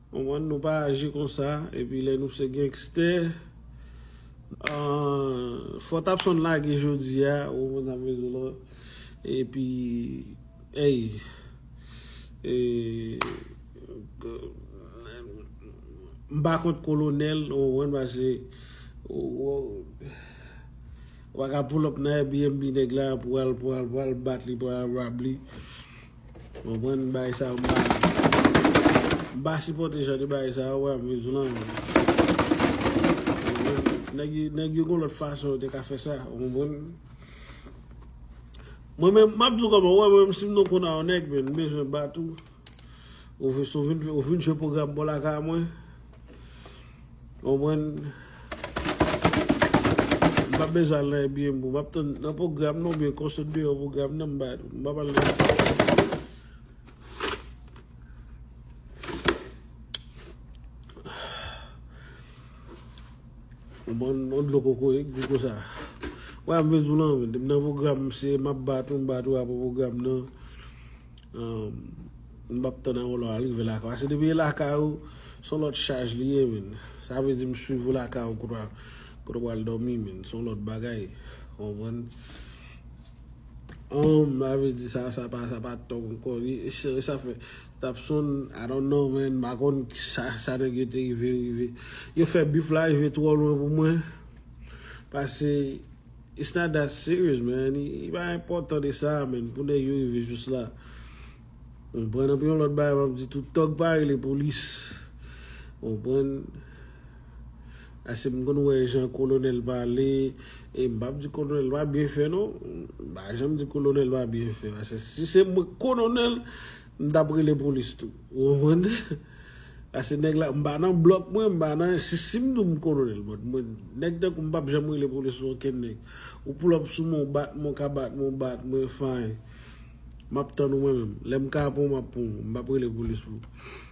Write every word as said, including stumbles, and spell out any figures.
Konprann, nou pa aji konsa, epi lè nou se gangstè, ah, fò Tapson lage jodi a, ou konprann sa m vle di w la. Epi, ey, e, m pa kont kolonèl, ou konprann, paske, ou, ou, ou pa ka pull up nan Airbnb nèg la pou al, pou al, pou al bat li, pou al rob li. Konprann, bagay sa yo, m pa, m pa sipòte jan de bagay sa yo, wè, m vle di w lan. Nèg yo, nèg yo gon lòt fason yo te ka fè sa, ou konprann? Mwen menm, m ap di w kòman, wè, mwen menm, si m nan kona yon nèg, men, m bezwen bat ou. Ou vin, ou vin, ou vin jwe pwogram bò lakay mwen. Konprann? M pa bezwen al nan Airbnb, m ap tann nan pwogram nan, oubyen konsèt deyò pwogram nan, m pa, m pa pale nan. Konprann, yon dlo kokoye, gou konsa. Wè, m vle di w lan, depi nan pwogram, se m ap bat ou, m bat ou apre pwogram nan. Um, m p ap tann anwo lè w rive lakay ou. Paske depi e lakay ou, se yon lòt chaj li ye, men. Sa vle di m swiv ou lakay ou kote w, kote w al dòmi, men. Se yon lòt bagay. Konprann? Um, sa vle di sa, sa pa, sa pa top ankò. E, e, sa fè Tapson, I don't know, man. M pa konn ki sa, sa nèg yo te rive, rive. Yo fè bif la rive twò lwen pou mwen. Paske It's not that serious, man. Li, li pa enpòtan de sa, man. Pou nèg yo rive jis la. Konprann? Anpi yon lòt bagay, m ap di tout tòg pa rele polis. Konprann? Ase m konn wè jan kolonèl pale, e m p ap di kolonèl pa byen fè, non. M pa janm di kolonèl pa byen fè. Paske si se mwen kolonèl, m t ap rele polis tou. Ou konprann? Paske nèg la, m pa nan blòk mwen, m pa nan, si, si m di w m kolonèl, but mwen, nèg tankou m p ap janm rele polis sou okenn nèg. Ou pull up sou mwen, w bat mwen, w ka bat mwen, w bat mwen, fine. M ap tann ou mwen menm. Lè m ka pran w, m ap pran w. M p ap rele polis pou ou.